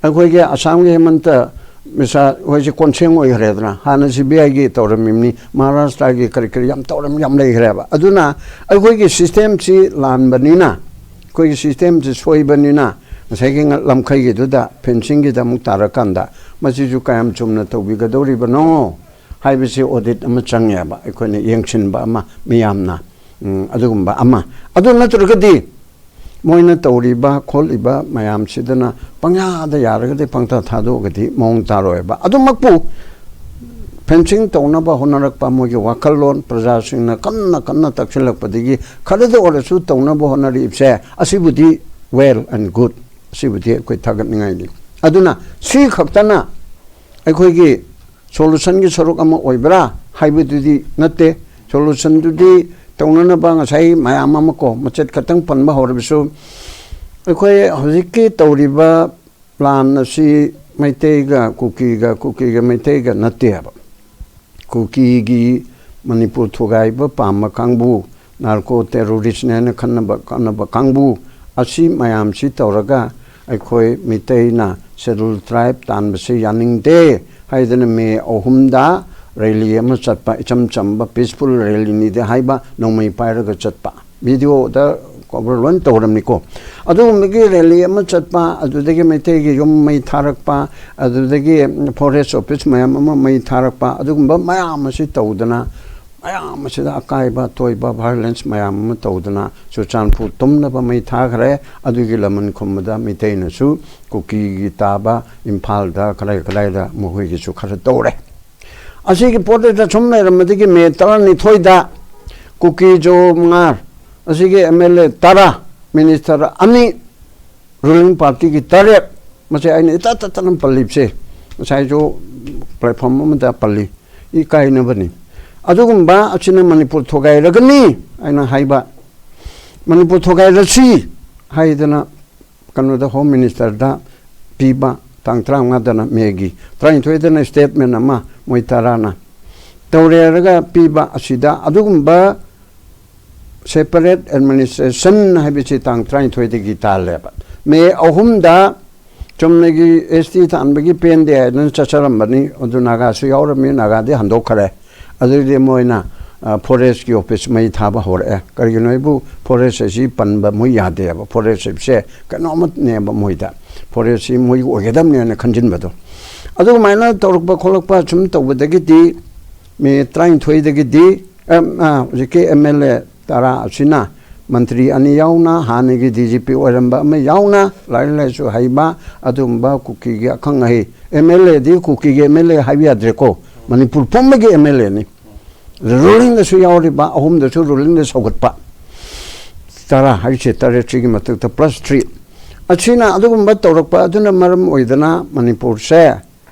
ꯑꯩꯈꯣꯏꯒꯤ ꯑꯁꯥꯝꯒꯤ ꯍꯦꯃꯟꯇ ꯃꯤꯁꯥ ꯍꯣꯏꯁꯦ ꯀꯣꯟꯁꯦꯡ ꯑꯣꯏꯈ꯭ꯔꯦꯗꯅ꯫ ꯍꯥꯟꯅ ꯁꯤ ꯕꯤ ꯑꯥꯏꯒꯤ ꯇꯧꯔꯝꯃꯤꯕꯅꯤ, ꯃꯍꯥꯔꯥꯁꯇ꯭ꯔꯥꯒꯤ ꯀꯔꯤ ꯀꯔꯤ ꯌꯥꯝ ꯇꯧꯔꯝ-, ꯌꯥꯝ ꯂꯩꯈ꯭ꯔꯦꯕ꯫ ꯑꯗꯨꯅ ꯑꯩꯈꯣꯏꯒꯤ ꯁꯤꯁꯇꯦꯝꯁꯤ ꯂꯥꯟꯕꯅꯤꯅ, ꯑꯩꯈꯣꯏꯒꯤ ꯁꯤꯁꯇꯦꯝꯁꯤ ꯁꯣꯏꯕꯅꯤꯅ, ꯉꯁꯥꯏꯒꯤ ꯉ-, ꯂꯝꯈꯩꯒꯤꯗꯨꯗ ꯐꯦꯟꯁꯤꯡꯒꯤꯗ ꯑꯃꯨꯛ ꯇꯥꯔꯀꯥꯟꯗ ꯃꯁꯤꯁꯨ ꯀꯌꯥꯝ ꯆꯨꯝꯅ ꯇꯧꯕꯤꯒꯗꯧꯔꯤꯕꯅꯣ ꯍꯥꯏꯕꯁꯤ ꯑꯣꯗꯤꯠ ꯑꯃ ꯆꯪꯉꯦꯕ, ꯑꯩꯈꯣꯏꯅ ꯌꯦꯡꯁꯤꯟꯕ ꯑꯃ ꯃꯤꯌꯥꯝꯅ꯫ ꯎꯝ, ꯑꯗꯨꯒꯨꯝꯕ ꯑꯃ꯫ ꯑꯗꯨ ꯅꯠꯇ꯭ꯔꯒꯗꯤ ꯃꯣꯏꯅ ꯇꯧꯔꯤꯕ ꯈꯣꯠꯂꯤꯕ ꯃꯌꯥꯝꯁꯤꯗꯅ ꯄꯪꯌꯥꯗ ꯌꯥꯔꯒꯗꯤ ꯄꯪꯊꯥ ꯊꯥꯗꯣꯛꯑꯒꯗꯤ ꯃꯑꯣꯡ ꯇꯥꯔꯣꯏꯕ꯫ ꯑꯗꯨꯃꯛꯄꯨ ꯐꯦꯟꯁꯤꯡ ꯇꯧꯅꯕ ꯍꯣꯠꯅꯔꯛꯄ, ꯃꯣꯏꯒꯤ ꯋꯥꯈꯜꯂꯣꯟ ꯄ꯭ꯔꯖꯥꯁꯤꯡꯅ ꯀꯟꯅ ꯀꯟꯅ ꯇꯛꯁꯤꯜꯂꯛꯄꯗꯒꯤ ꯈꯔꯗ ꯑꯣꯏꯔꯁꯨ ꯇꯧꯅꯕ ꯍꯣꯠꯅꯔꯤꯕꯁꯦ, ꯑꯁꯤꯕꯨꯗꯤ well and good, ꯑꯁꯤꯕꯨꯗꯤ ꯑꯩꯈꯣꯏ ꯊꯥꯒꯠꯅꯤꯡꯉꯥꯏꯅꯤ꯫ ꯑꯗꯨꯅ ꯁꯤ ꯈꯛꯇꯅ ꯑꯩꯈꯣꯏꯒꯤ ꯁꯣꯂꯨꯁꯟꯒꯤ ꯁꯔꯨꯛ ꯑꯃ ꯑꯣꯏꯕ꯭ꯔꯥ ꯍꯥꯏꯕꯗꯨꯗꯤ ꯅꯠꯇꯦ꯫ ꯁꯣꯂꯨꯁꯟꯗꯨꯗꯤ ꯇꯧꯅꯅꯕ ꯉꯁꯥꯏ ꯃꯌꯥꯝ ꯑꯃ ꯀꯣ, ꯃꯆꯦꯠ ꯈꯛꯇꯪ ꯄꯟꯕ ꯍꯧꯔꯕꯁꯨ, ꯑꯩꯈꯣꯏ ꯍꯧꯖꯤꯛꯀꯤ ꯇꯧꯔꯤꯕ ꯄ꯭ꯂꯥꯟ ꯑꯁꯤ ꯃꯩꯇꯩꯒ ꯀꯨꯀꯤꯒ, ꯀꯨꯀꯤꯒ ꯃꯩꯇꯩꯒ ꯅꯠꯇꯦꯕ꯫ ꯀꯨꯀꯤꯒꯤ ꯃꯅꯤꯄꯨꯔ ꯊꯨꯒꯥꯏꯕ ꯄꯥꯝꯕ ꯀꯥꯡꯕꯨ, ꯅꯥꯔꯀꯣ ꯇꯦꯔꯣꯔꯤꯁꯅꯦꯅ ꯈꯟꯅꯕ ꯈꯟꯅꯕ ꯀꯥꯡꯕꯨ, ꯑꯁꯤ ꯃꯌꯥꯝꯁꯤ ꯇꯧꯔꯒ ꯑꯩꯈꯣꯏ ꯃꯤꯇꯩꯅ ꯁꯦꯗꯨꯜ ꯇ꯭ꯔꯥꯏꯕ ꯇꯥꯟꯕꯁꯤ ꯌꯥꯅꯤꯡꯗꯦ ꯍꯥꯏꯗꯅ ꯃꯦ ꯑꯍꯨꯝꯗ ꯔꯦꯂꯤ ꯑꯃ ꯆꯠꯄ, ꯏꯆꯝ ꯆꯝꯕ ꯄꯤꯁꯐꯨꯜ ꯔꯦꯂꯤꯅꯤꯗꯤ ꯍꯥꯏꯕ, ꯅꯣꯡꯃꯩ ꯄꯥꯏꯔꯒ ꯆꯠꯄ꯫ ꯚꯤꯗꯤꯑꯣꯗ ꯀꯣꯚꯔ ꯂꯣꯏ ꯇꯧꯔꯝꯃꯤꯀꯣ꯫ ꯑꯗꯨꯒꯨꯝꯕꯒꯤ ꯔꯦꯂꯤ ꯑꯃ ꯆꯠꯄ, ꯑꯗꯨꯗꯒꯤ ꯃꯩꯇꯩꯒꯤ ꯌꯨꯝ ꯃꯩ ꯊꯥꯔꯛꯄ, ꯑꯗꯨꯗꯒꯤ ꯐꯣꯔꯦꯁ ꯑꯣꯐꯤꯁ ꯃꯌꯥꯝ ꯑꯃ ꯃꯩ ꯊꯥꯔꯛꯄ, ꯑꯗꯨꯒꯨꯝꯕ ꯃꯌꯥꯝ ꯑꯁꯤ ꯇꯧꯗꯅ, ꯃꯌꯥꯝ ꯑꯁꯤꯗ ꯑꯀꯥꯏꯕ ꯑꯇꯣꯏꯕ ꯚꯥꯏꯑꯣꯂꯦꯟꯁ ꯃꯌꯥꯝ ꯑꯃ ꯇꯧꯗꯅ ꯆꯨꯔꯆꯥꯟꯄꯨꯔ ꯇꯨꯝꯅꯕ ꯃꯩ ꯊꯥꯈ꯭ꯔꯦ꯫ ꯑꯗꯨꯒꯤ ꯂꯃꯟ ꯈꯨꯝꯕꯗ ꯃꯩꯇꯩꯅꯁꯨ ꯀꯨꯀꯤꯒꯤ ꯇꯥꯕ ꯏꯝꯐꯥꯜꯗ ꯀꯗꯥꯏ ꯀꯗꯥꯏꯗ ꯃꯈꯣꯏꯒꯤꯁꯨ ꯈꯔ ꯇꯧꯔꯦ꯫ ꯑꯁꯤꯒꯤ ꯄꯣꯠꯇꯨꯗ ꯁꯨꯝ ꯂꯩꯔꯝꯕꯗꯒꯤ ꯃꯦ ꯇꯔꯥꯅꯤꯊꯣꯏꯗ ꯀꯨꯀꯤ ꯖꯣ ꯃꯉꯥ, ꯑꯁꯤꯒꯤ ꯑꯦꯝ ꯑꯦꯜ ꯑꯦ ꯇꯔꯥ, ꯃꯤꯅꯤꯁꯇꯔ ꯑꯅꯤ, ꯔꯨꯂꯤꯡ ꯄꯥꯔꯇꯤꯒꯤ ꯇꯔꯦꯠ, ꯃꯁꯦ ꯑꯩꯅ ꯏꯇꯠ ꯇꯠꯇꯅ ꯄꯜꯂꯤꯕꯁꯦ, ꯉꯁꯥꯏꯁꯨ ꯄ꯭ꯂꯦꯠꯐꯣꯝ ꯑꯃꯗ ꯄꯜꯂꯤ, ꯏꯀꯥꯏꯅꯕꯅꯤ꯫ ꯑꯗꯨꯒꯨꯝꯕ ꯑꯁꯤꯅ ꯃꯅꯤꯄꯨꯔ ꯊꯨꯒꯥꯏꯔꯒꯅꯤ ꯍꯥꯏꯅ ꯍꯥꯏꯕ, ꯃꯅꯤꯄꯨꯔ ꯊꯨꯒꯥꯏꯔꯁꯤ ꯍꯥꯏꯗꯅ ꯀꯩꯅꯣꯗ, ꯍꯣꯝ ꯃꯤꯅꯤꯁꯇꯔꯗ ꯄꯤꯕ, ꯇꯥꯡ ꯇꯔꯥꯃꯉꯥꯗꯅ ꯃꯦꯒꯤ, ꯇꯔꯥꯅꯤꯊꯣꯏꯗꯅ ꯁ꯭ꯇꯦꯠꯃꯦꯟ ꯑꯃ ꯃꯣꯏ ꯇꯔꯥꯅ ꯇꯧꯔꯦꯔꯒ ꯄꯤꯕ ꯑꯁꯤꯗ ꯑꯗꯨꯒꯨꯝꯕ ꯁꯦꯄꯔꯦꯠ ꯑꯦꯗꯃꯤꯅꯤꯁꯇ꯭ꯔꯦꯁꯟ ꯍꯥꯏꯕꯁꯤ ꯇꯥꯡ ꯇꯔꯥꯅꯤꯊꯣꯏꯗꯒꯤ ꯇꯥꯜꯂꯦꯕ꯫ ꯃꯦ ꯑꯍꯨꯝꯗ ꯆꯨꯝꯅꯒꯤ ꯑꯦꯁ ꯇꯤ ꯇꯥꯟꯕꯒꯤ ꯄꯦꯟꯗꯦ ꯍꯥꯏꯗꯅ ꯆꯠꯆꯔꯝꯕꯅꯤ꯫ ꯑꯗꯨ ꯅꯥꯒꯥꯁꯨ ꯌꯥꯎꯔꯝꯃꯤ, ꯅꯥꯒꯥꯗꯤ ꯍꯟꯗꯣꯛꯈ꯭ꯔꯦ꯫ ꯑꯗꯨꯗꯤ ꯃꯣꯏꯅ, ꯑ, ꯐꯣꯔꯦꯁꯀꯤ ꯑꯣꯐꯤꯁ ꯃꯩ ꯊꯥꯕ ꯍꯧꯔꯛꯑꯦ꯫ ꯀꯔꯤꯒꯤꯅꯣ ꯍꯥꯏꯕꯨ ꯐꯣꯔꯦꯁ ꯑꯁꯤ ꯄꯟꯕ ꯃꯣꯏ ꯌꯥꯗꯦꯕ꯫ ꯐꯣꯔꯦꯁ ꯍꯥꯏꯕꯁꯦ ꯀꯩꯅꯣꯃꯅꯦꯕ ꯃꯣꯏꯗ꯫ ꯐꯣꯔꯦꯁꯁꯤ ꯃꯣꯏꯒꯤ ꯑꯣꯏꯒꯗꯕꯅꯦꯅ ꯈꯟꯖꯤꯟꯕꯗꯣ꯫ ꯑꯗꯨꯃꯥꯏꯅ ꯇꯧꯔꯛꯄ ꯈꯣꯠꯂꯛꯄ ꯁꯨꯝ ꯇꯧꯕꯗꯒꯤꯗꯤ ꯃꯦ ꯇꯔꯥꯅꯤꯊꯣꯏꯗꯒꯤꯗꯤ, ꯑ, ꯑ, ꯍꯧꯖꯤꯛꯀꯤ ꯑꯦꯝ ꯑꯦꯜ ꯑꯦ ꯇꯔꯥ ꯑꯁꯤꯅ ꯃꯟꯇ꯭ꯔꯤ ꯑꯅꯤ ꯌꯥꯎꯅ, ꯍꯥꯟꯅꯒꯤ ꯗꯤ ꯖꯤ ꯄꯤ ꯑꯣꯏꯔꯝꯕ ꯑꯃ ꯌꯥꯎꯅ, ꯂꯥꯏꯔꯤꯛ ꯂꯥꯏꯁꯨ ꯍꯩꯕ ꯑꯗꯨꯒꯨꯝꯕ ꯀꯨꯀꯤꯒꯤ ꯑꯈꯪ ꯑꯍꯩ, ꯑꯦꯝ ꯑꯦꯜ ꯑꯦꯗꯤ ꯀꯨꯀꯤꯒꯤ ꯑꯦꯝ ꯑꯦꯜ ꯑꯦ ꯍꯥꯏꯕ ꯌꯥꯗ꯭ꯔꯦꯀꯣ, ꯃꯅꯤꯄꯨꯔ ꯄꯨꯝꯕꯒꯤ ꯑꯦꯝ ꯑꯦꯜ ꯑꯦꯅꯤ꯫ ꯔꯨꯂꯤꯡꯗꯁꯨ ꯌꯥꯎꯔꯤꯕ ꯑꯍꯨꯝꯗꯁꯨ ꯔꯨꯂꯤꯡꯗ ꯁꯧꯒꯠꯄ, ꯇꯔꯥ ꯍꯥꯏꯁꯦ ꯇꯔꯦꯠꯁꯤꯒꯤ ꯃꯊꯛꯇ ꯄ꯭ꯂꯁ ꯊ꯭ꯔꯤ꯫ ꯑꯁꯤꯅ ꯑꯗꯨꯒꯨꯝꯕ ꯇꯧꯔꯛꯄ ꯑꯗꯨꯅ ꯃꯔꯝ ꯑꯣꯏꯗꯅ ꯃꯅꯤꯄꯨꯔꯁꯦ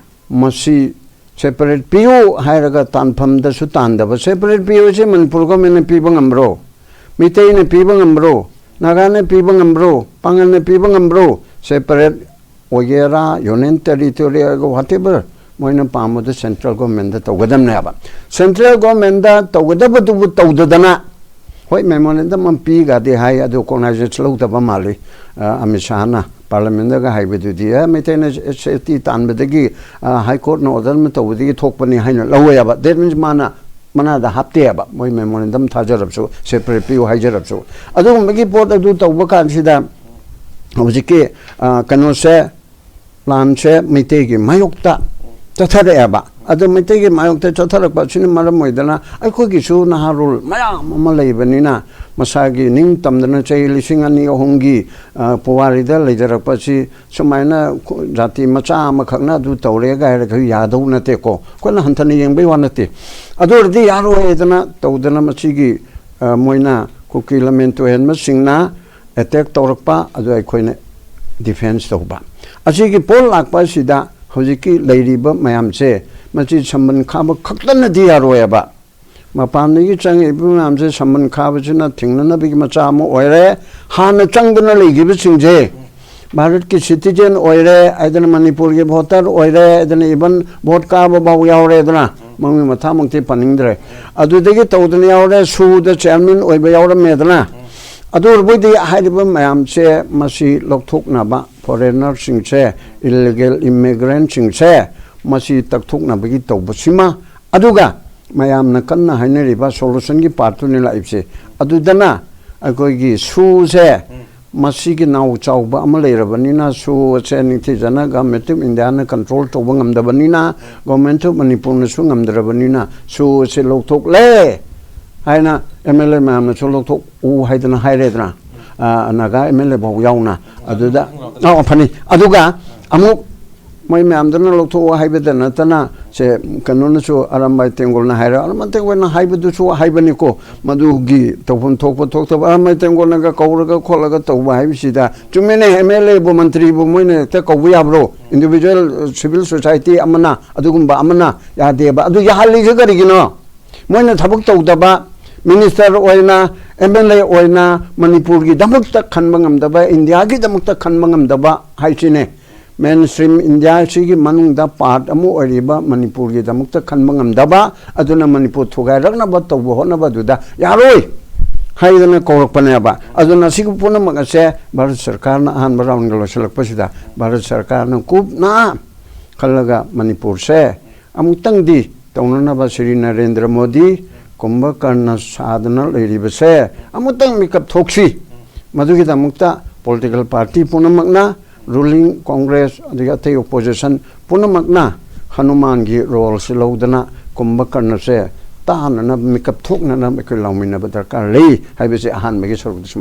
ꯃꯁꯤ ꯁꯦꯄꯔꯦꯠ ꯄꯤꯌꯨ ꯍꯥꯏꯔꯒ ꯇꯥꯟꯐꯝꯗꯁꯨ ꯇꯥꯟꯗꯕ꯫ ꯁꯦꯄꯔꯦꯠ ꯄꯤꯌꯨ ꯍꯥꯏꯁꯦ ꯃꯅꯤꯄꯨꯔ ꯒꯣꯔꯃꯦꯟꯅ ꯄꯤꯕ ꯉꯝꯕ꯭ꯔꯣ? ꯃꯤꯇꯩꯅ ꯄꯤꯕ ꯉꯝꯕ꯭ꯔꯣ? ꯅꯥꯒꯥꯅ ꯄꯤꯕ ꯉꯝꯕ꯭ꯔꯣ? ꯄꯥꯉꯜꯅ ꯄꯤꯕ ꯉꯝꯕ꯭ꯔꯣ? ꯁꯦꯄꯔꯦꯠ ꯑꯣꯏꯒꯦꯔꯥ, ꯌꯨꯅꯤꯌꯟ ꯇꯦꯔꯤꯇꯣꯔꯤꯌꯦꯜ, ꯋꯥꯠ ꯑꯦꯚꯔ, ꯃꯣꯏꯅ ꯄꯥꯝꯕꯗ ꯁꯦꯟꯇ꯭ꯔꯦꯜ ꯒꯣꯔꯃꯦꯟꯗ ꯇꯧꯒꯗꯕꯅꯦꯕ꯫ ꯁꯦꯟꯇ꯭ꯔꯦꯜ ꯒꯣꯔꯃꯦꯟꯗ ꯇꯧꯒꯗꯕꯗꯨꯕꯨ ꯇꯧꯗꯗꯅ, ꯍꯣꯏ, ꯃꯦꯃꯣꯔꯦꯟꯗꯝ ꯑꯃ ꯄꯤꯒꯗꯤ ꯍꯥꯏ, ꯑꯗꯨ ꯀꯣꯛꯅꯥꯏꯖꯦꯟꯁ ꯂꯧꯗꯕ ꯃꯥꯜꯂꯤ꯫ ꯑ, ꯑꯃꯤꯠ ꯁꯥꯍꯅ ꯄꯥꯔꯂꯤꯌꯥꯃꯦꯟꯗꯒ ꯍꯥꯏꯕꯗꯨꯗꯤ, ꯑꯦ, ꯃꯩꯇꯩꯅ ꯁꯦ-, ꯁꯦ-, ꯇꯤ ꯇꯥꯟꯕꯗꯒꯤ, ꯑ, ꯍꯥꯏ ꯀꯣꯔꯠꯅ ꯑꯣꯔꯗꯔ ꯑꯃ ꯇꯧꯕꯗꯒꯤ ꯊꯣꯛꯄꯅꯤ ꯍꯥꯏꯅ ꯂꯧꯋꯦꯕ꯫ ꯗꯦꯠ ꯃꯤꯟꯁ ꯃꯥꯅ ꯃꯅꯥꯗ ꯍꯥꯞꯇꯦꯕ, ꯃꯣꯏ ꯃꯦꯃꯣꯔꯦꯟꯗꯝ ꯊꯥꯖꯔꯕꯁꯨ, ꯁꯦꯄꯔꯦꯠ ꯄꯤꯌꯨ ꯍꯥꯏꯖꯔꯕꯁꯨ꯫ ꯑꯗꯨꯒꯨꯝꯕꯒꯤ ꯄꯣꯠ ꯑꯗꯨ ꯇꯧꯕ ꯀꯥꯟꯁꯤꯗ ꯍꯧꯖꯤꯛꯀꯤ, ꯑ, ꯀꯩꯅꯣꯁꯦ, ꯄ꯭ꯂꯥꯟꯁꯦ ꯃꯩꯇꯩꯒꯤ ꯃꯥꯌꯣꯛꯇ ꯆꯠꯊꯔꯛꯑꯦꯕ꯫ ꯑꯗꯣ ꯃꯩꯇꯩꯒꯤ ꯃꯥꯌꯣꯛꯇ ꯆꯠꯊꯔꯛꯄ ꯑꯁꯤꯅ ꯃꯔꯝ ꯑꯣꯏꯗꯅ ꯑꯩꯈꯣꯏꯒꯤꯁꯨ ꯅꯍꯥꯔꯣꯜ ꯃꯌꯥꯝ ꯑꯃ ꯂꯩꯕꯅꯤꯅ, ꯃꯁꯥꯒꯤ ꯅꯤꯡ ꯇꯝꯗꯅ ꯆꯍꯤ ꯂꯤꯁꯤꯡ ꯑꯅꯤ ꯑꯍꯨꯝꯒꯤ, ꯑ, ꯄꯨꯋꯥꯔꯤꯗ ꯂꯩꯖꯔꯛꯄ ꯑꯁꯤ ꯁꯨꯃꯥꯏꯅ ꯈꯨ-, ꯖꯥꯇꯤ ꯃꯆꯥ ꯑꯃꯈꯛꯅ ꯑꯗꯨ ꯇꯧꯔꯦ ꯍꯥꯏꯔꯒ ꯌꯥꯗꯧ ꯅꯠꯇꯦꯀꯣ꯫ ꯑꯩꯈꯣꯏꯅ ꯍꯟꯊꯅ ꯌꯦꯡꯕꯩ ꯋꯥ ꯅꯠꯇꯦ꯫ ꯑꯗꯨ ꯑꯣꯏꯔꯗꯤ ꯌꯥꯔꯣꯏꯗꯅ ꯇꯧꯗꯅ ꯃꯁꯤꯒꯤ, ꯑ, ꯃꯣꯏꯅ ꯀꯨꯀꯤ ꯂꯝꯃꯦꯟ ꯇꯨꯍꯦꯟꯕꯁꯤꯡꯅ ꯑꯦꯇꯦꯛ ꯇꯧꯔꯛꯄ, ꯑꯗꯨ ꯑꯩꯈꯣꯏꯅ ꯗꯤꯐꯦꯟꯁ ꯇꯧꯕ꯫ ꯑꯁꯤꯒꯤ ꯄꯣꯠ ꯂꯥꯛꯄ ꯑꯁꯤꯗ ꯍꯧꯖꯤꯛꯀꯤ ꯂꯩꯔꯤꯕ ꯃꯌꯥꯝꯁꯦ, ꯃꯁꯤ ꯁꯝꯕꯟ ꯈꯥꯕ ꯈꯛꯇꯅꯗꯤ ꯌꯥꯔꯣꯏꯑꯕ꯫ ꯃꯄꯥꯟꯗꯒꯤ ꯆꯪꯉꯛꯏꯕ ꯃꯌꯥꯝꯁꯦ ꯁꯝꯕꯟ ꯈꯥꯕꯁꯤꯅ ꯊꯤꯡꯅꯅꯕꯒꯤ ꯃꯆꯥꯛ ꯑꯃ ꯑꯣꯏꯔꯦ꯫ ꯍꯥꯟꯅ ꯆꯪꯗꯨꯅ ꯂꯩꯈꯤꯕꯁꯤꯡꯁꯦ ꯚꯥꯔꯠꯀꯤ ꯁꯤꯇꯤꯖꯦꯟ ꯑꯣꯏꯔꯦ ꯍꯥꯏꯗꯅ, ꯃꯅꯤꯄꯨꯔꯒꯤ ꯚꯣꯇꯔ ꯑꯣꯏꯔꯦ ꯍꯥꯏꯗꯅ, ꯏꯚꯟ ꯚꯣꯠ ꯀꯥꯕ ꯐꯥꯎ ꯌꯥꯎꯔꯦꯗꯅ, ꯃꯃꯤꯡ ꯃꯊꯥꯃꯛꯇꯤ ꯄꯟꯅꯤꯡꯗ꯭ꯔꯦ꯫ ꯑꯗꯨꯗꯒꯤ ꯇꯧꯗꯅ ꯌꯥꯎꯔꯦ, ꯁꯨꯗ ꯆꯤꯌꯥꯔꯃꯦꯟ ꯑꯣꯏꯕ ꯌꯥꯎꯔꯝꯃꯦꯗꯅ꯫ ꯑꯗꯨ ꯑꯣꯏꯔꯕꯣꯏꯗꯤ ꯍꯥꯏꯔꯤꯕ ꯃꯌꯥꯝꯁꯦ ꯃꯁꯤ ꯂꯧꯊꯣꯛꯅꯕ, ꯐꯣꯔꯦꯟꯅꯔꯁꯤꯡꯁꯦ, ꯏꯂꯤꯒꯦꯜ ꯏꯃꯤꯒ꯭ꯔꯦꯟꯁꯤꯡꯁꯦ ꯃꯁꯤ ꯇꯛꯊꯣꯛꯅꯕꯒꯤ ꯇꯧꯕꯁꯤꯃ, ꯑꯗꯨꯒ ꯃꯌꯥꯝꯅ ꯀꯟꯅ ꯍꯥꯏꯅꯔꯤꯕ ꯁꯣꯂꯨꯁꯟꯒꯤ ꯄꯥꯔꯠꯇꯨꯅꯤ ꯂꯥꯛꯏꯕꯁꯦ꯫ ꯑꯗꯨꯗꯅ ꯑꯩꯈꯣꯏꯒꯤ ꯁꯨꯁꯦ ꯃꯁꯤꯒꯤ ꯅꯥꯎ ꯆꯥꯎꯕ ꯑꯃ ꯂꯩꯔꯕꯅꯤꯅ, ꯁꯨ ꯑꯁꯦ ꯅꯤꯡꯊꯤꯖꯅ Government of Indiaꯅ control ꯇꯧꯕ ꯉꯝꯗꯕꯅꯤꯅ, Government of ꯃꯅꯤꯄꯨꯔꯅꯁꯨ ꯉꯝꯗ꯭ꯔꯕꯅꯤꯅ, ꯁꯨ ꯑꯁꯦ ꯂꯧꯊꯣꯛꯂꯦ ꯍꯥꯏꯅ ꯑꯦꯝ ꯑꯦꯜ ꯑꯦ ꯃꯌꯥꯝꯅꯁꯨ ꯂꯧꯊꯣꯛꯎ ꯍꯥꯏꯗꯅ ꯍꯥꯏꯔꯦꯗꯅ, ꯑ, ꯅꯥꯒꯥ ꯑꯦꯝ ꯑꯦꯜ ꯑꯦ ꯐꯥꯎ ꯌꯥꯎꯅ꯫ ꯑꯗꯨꯗ, ꯑ, ꯐꯅꯤ꯫ ꯑꯗꯨꯒ ꯑꯃꯨꯛ ꯃꯣꯏ ꯃꯌꯥꯝꯗꯨꯅ ꯂꯧꯊꯣꯛꯑꯣ ꯍꯥꯏꯕꯗ ꯅꯠꯇꯅ, ꯁꯦ, ꯀꯩꯅꯣꯅꯁꯨ, ꯑꯔꯥꯝꯕꯥꯏ ꯇꯦꯡꯒꯣꯜꯅ ꯍꯥꯏꯔ, ꯑꯔꯥꯝꯕꯥꯏ ꯇꯦꯡꯒꯣꯜꯅ ꯍꯥꯏꯕꯗꯨꯁꯨ ꯍꯥꯏꯕꯅꯤꯀꯣ, ꯃꯗꯨꯒꯤ ꯇꯧꯐꯝ ꯊꯣꯛꯄ ꯊꯣꯛꯇꯕ, ꯑꯔꯥꯝꯕꯥꯏ ꯇꯦꯡꯒꯣꯜꯅꯒ ꯀꯧꯔꯒ ꯈꯣꯠꯂꯒ ꯇꯧꯕ ꯍꯥꯏꯕꯁꯤꯗ, ꯆꯨꯝꯃꯦꯅꯦ, ꯑꯦꯝ ꯑꯦꯜ ꯑꯦꯕꯨ, ꯃꯟꯇ꯭ꯔꯤꯕꯨ ꯃꯣꯏꯅ ꯍꯦꯛꯇ ꯀꯧꯕ ꯌꯥꯕ꯭ꯔꯣ? ꯏꯟꯗꯤꯕꯤꯖꯨꯋꯦꯜ ꯁꯤꯚꯤꯜ ꯁꯣꯁꯥꯏꯇꯤ ꯑꯃꯅ ꯑꯗꯨꯒꯨꯝꯕ ꯑꯃꯅ ꯌꯥꯗꯦꯕ꯫ ꯑꯗꯨ ꯌꯥꯍꯜꯂꯤꯁꯦ ꯀꯔꯤꯒꯤꯅꯣ? ꯃꯣꯏꯅ ꯊꯕꯛ ꯇꯧꯗꯕ, ꯃꯤꯅꯤꯁꯇꯔ ꯑꯣꯏꯅ, ꯑꯦꯝ ꯑꯦꯜ ꯑꯦ ꯑꯣꯏꯅ ꯃꯅꯤꯄꯨꯔꯒꯤꯗꯃꯛꯇ ꯈꯟꯕ ꯉꯝꯗꯕ, ꯏꯟꯗꯤꯌꯥꯒꯤꯗꯃꯛꯇ ꯈꯟꯕ ꯉꯝꯗꯕ ꯍꯥꯏꯁꯤꯅꯦ꯫ ꯃꯦꯟ ꯁ꯭ꯇ꯭ꯔꯤꯝ ꯏꯟꯗꯤꯌꯥꯁꯤꯒꯤ ꯃꯅꯨꯡꯗ ꯄꯥꯔꯠ ꯑꯃ ꯑꯣꯏꯔꯤꯕ ꯃꯅꯤꯄꯨꯔꯒꯤꯗꯃꯛꯇ ꯈꯟꯕ ꯉꯝꯗꯕ, ꯑꯗꯨꯅ ꯃꯅꯤꯄꯨꯔ ꯊꯨꯒꯥꯏꯔꯛꯅꯕ ꯇꯧꯕ ꯍꯣꯠꯅꯕꯗꯨꯗ ꯌꯥꯔꯣꯏ ꯍꯥꯏꯗꯅ ꯀꯧꯔꯛꯄꯅꯦꯕ꯫ ꯑꯗꯨꯅ ꯁꯤꯒꯤ ꯄꯨꯝꯅꯃꯛ ꯑꯁꯦ ꯚꯥꯔꯠ ꯁꯔꯀꯥꯔꯅ ꯑꯍꯥꯟꯕ ꯔꯥꯎꯟꯒ ꯂꯣꯏꯁꯤꯜꯂꯛꯄꯁꯤꯗ ꯚꯥꯔꯠ ꯁꯔꯀꯥꯔꯅ ꯀꯨꯞꯅ ꯈꯜꯂꯒ ꯃꯅꯤꯄꯨꯔꯁꯦ ꯑꯃꯨꯛꯇꯪꯗꯤ ꯇꯧꯅꯅꯕ ꯁ꯭ꯔꯤ ꯅꯔꯦꯟꯗ꯭ꯔ ꯃꯣꯗꯤ ꯀꯨꯝꯚꯀꯔꯅ ꯁꯥꯗꯅ ꯂꯩꯔꯤꯕꯁꯦ ꯑꯃꯨꯛꯇꯪ ꯃꯤꯀꯞ ꯊꯣꯛꯁꯤ꯫ ꯃꯗꯨꯒꯤꯗꯃꯛꯇ ꯄꯣꯂꯤꯇꯤꯀꯦꯜ ꯄꯥꯔꯇꯤ ꯄꯨꯝꯅꯃꯛꯅ, ꯔꯨꯂꯤꯡ ꯀꯣꯡꯒ꯭ꯔꯦꯁ ꯑꯗꯒꯤ ꯑꯇꯩ ꯑꯣꯄꯣꯖꯤꯁꯟ ꯄꯨꯝꯅꯃꯛꯅ ꯍꯅꯨꯃꯥꯟꯒꯤ ꯔꯣꯜꯁꯤ ꯂꯧꯗꯅ ꯀꯨꯝꯚꯀꯔꯅꯁꯦ ꯇꯥꯅꯅꯕ, ꯃꯤꯀꯞ ꯊꯣꯛꯅꯅꯕ ꯑꯩꯈꯣꯏ ꯂꯥꯎꯃꯤꯟꯅꯕ ꯗꯔꯀꯥꯔ ꯂꯩ ꯍꯥꯏꯕꯁꯦ ꯑꯍꯥꯟꯕꯒꯤ ꯁꯔꯨꯛꯇ ꯁꯨꯝ